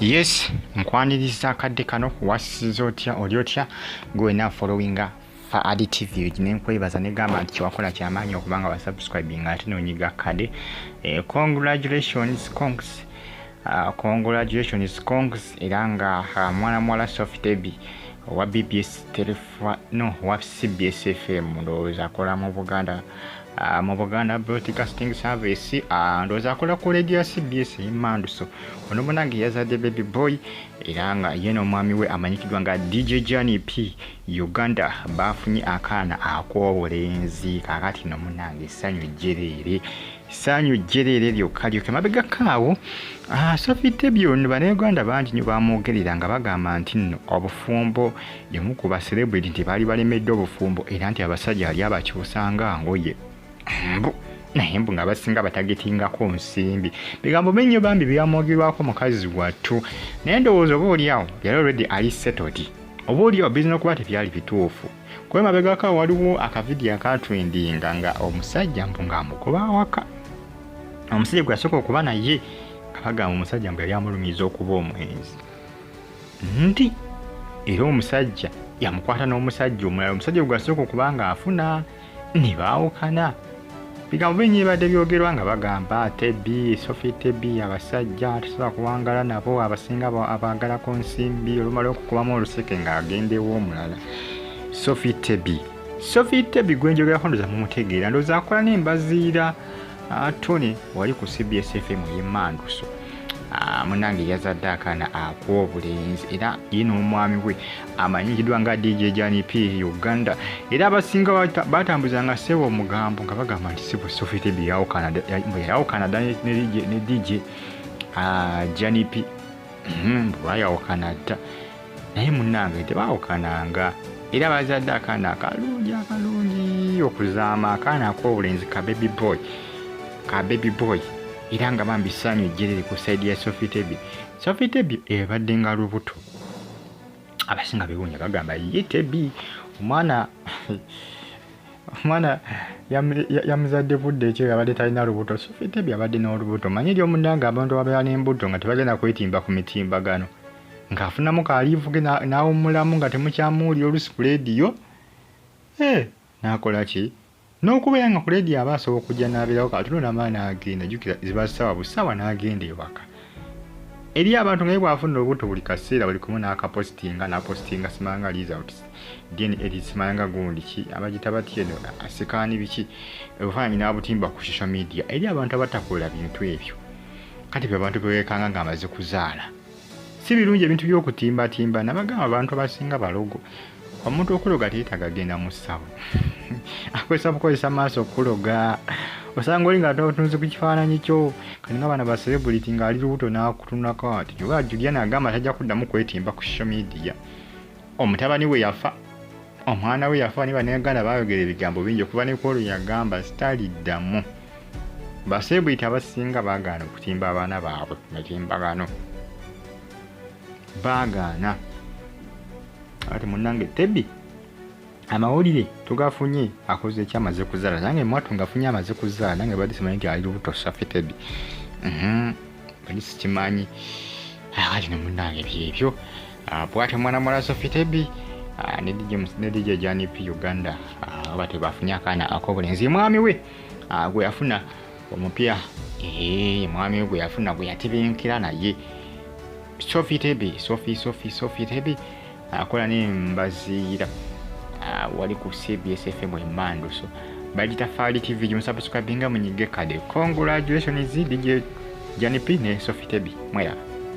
Yes, nkwaniriza akadde kano. Wasiza otya, oli otya gwe wena followinga Faadi TV? Nenkwebaza negamba nti kyewakola kyamaanyi okubanga wasubscribinga ate nonyiga kade. Congratulations, congs, congratulations, congs. Era nga mwana muwala Sophie Tebi owa BBS Telefa, no, owa CBS FM, ndowooza akola mu Buganda, mu Buganda Broadcasting Service, ndowooza akola ku radio ya CBS emanduso. Ono munange yazadde baby boy, era nga ye n'omwami we amanyikiddwa nga DJ Jani P Uganda bafunye akaana ak'obulenzi. Kaakati no munange essanyu jjereere, essanyu jjereere lyokka lyokka. Emabegako Sophie Tebi ono bannayuganda bangi nnyo bamwogerera nga bagamba nti nno obufumbo y'omu ku ba celebrity nti baali balemeddwa obufumbo, era nti abasajja ali abakyusanga ngoye mbu naye mbu nga basinga batagetingako nsimbi. Bigambo binnyo bambi byamwogerwako mukazi wattu, naye ndowooza oba oliawo yali already ali settled, oba oliawo bizina okuba tebyali bituufu. Kuba emabegako waliwo akavidiyo akatrendinga nga omusajja mbu ng'amugoba awaka, omusajja gwe yasooka okuba naye, nga bagamba omusajja mbu yali amulumiza okuba omwenzi, nti era omusajja yamukwata n'omusajja omulala, omusajja gwe yasooka okuba nga afuna, ne baawukana. Bigambo bingi bibadde byogerwa nga bagamba Tebi, Sophie Tebi, abasajja tosobola kuwangala nabo, abasinga abaagalako nsimbi, olumala okukubamu oluseke ng'agenda ew'omulala. Sophie Tebi, Sophie Tebi gwe njogerako ndowooza mumutegeera, ndowooza akola n'embaziira Tony wali ku CBS FM ey'emmanduso. Munange yazadde akaana ak'obulenzi, era ye n'omwami we amanyikiddwa nga DJ Jani P Uganda. Era abasinga batambuzanga ssebo omugambo nga bagamba nti ssebo Sophie Tebi yawukana dda ne DJ Jani P, bayawukana dda, naye munnange tebaawukananga. Era bazadde akaana akalungi akalungi okuzaama, akaana ak'obulenzi ka baby boy, ka baby boy. Era nga bambi ssanyu jjerere ku side ya Sophie Tebi. Sophie Tebi ebadde nga lubuto, abasinga bewuunya, bagamba ye Tebi omwana yamuzadde budde ekyo yabadde talina lubuto. Sophie Tebi abadde n'olubuto. Manyi eri omunange abantu ababeera n'embuto nga tebagenda kwetimba ku mitimbagano, ng'afunamu kaliivu ke n'awummulamu nga temukyamuwulira olusi ku leediyo, n'akola ki n'okubeera nga ku leediyo aba asobola okujja n'abeerawo katono namala n'agenda, jjukira ziba ssaawa busaawa n'agenda ewaka. Eri abantu nga ye bw'afuna olubuto buli kaseera buli kumu n'akapositinga, n'apositinga simanga results, DNA, simanga gundi ki abagita batya eno, asikaani biki, obufaananyi n'abutimba ku social media. Eri abantu abatakola bintu ebyo, kati be abantu bewekanga ng'amaze kuzaala. Si birungi ebintu by'okutimbatimba. Nabagamba abantu abasinga balogo. Omuntu okuloga teyeetaaga genda mu ssabo, akozesa bukozesa maaso okuloga. Osanga oli nga otunze ku kifaananyi kyo kati nga bana ba celebrity ng'ali lubuto n'akutunako ati oba Juliana agamba tajja kuddamu kwetimba ku social media. Omutabani we yafa, omwana we yafa, ne bannayuganda baayogera ebigambo bingi okuva ne kwolwo yagamba sitaliddamu. Ba celebrity abasinga baagaana okutimba abaana baabwe ku mitimbagano, baagaana. Ati munnange Tebi amawulire tugafunye akoze eki, amaze kuzaala. Nange mwatu ngafunye amaze kuzaala, nange badde simanyi nti ali lubuto. Sophie Tebi bali sikimanyi. Kati ne munnange byebyo bwatyo mwana muwala Sophie Tebi ne DJ Jani P Uganda oba tebafunye akaana ak'obulenzi. Mwami we gwe yafuna omupya, mwami we gwe yafuna, gwe yatebenkera naye, Sophie Tebi, Sophie, Sophie, Sophie Tebi akola n'embaziira wali ku CBS FM emanduso, bagita Faali TV. Gimusubscribinga munyige kade. Congratulations, DJ Jani P ne Sophie Tebi, mweraba.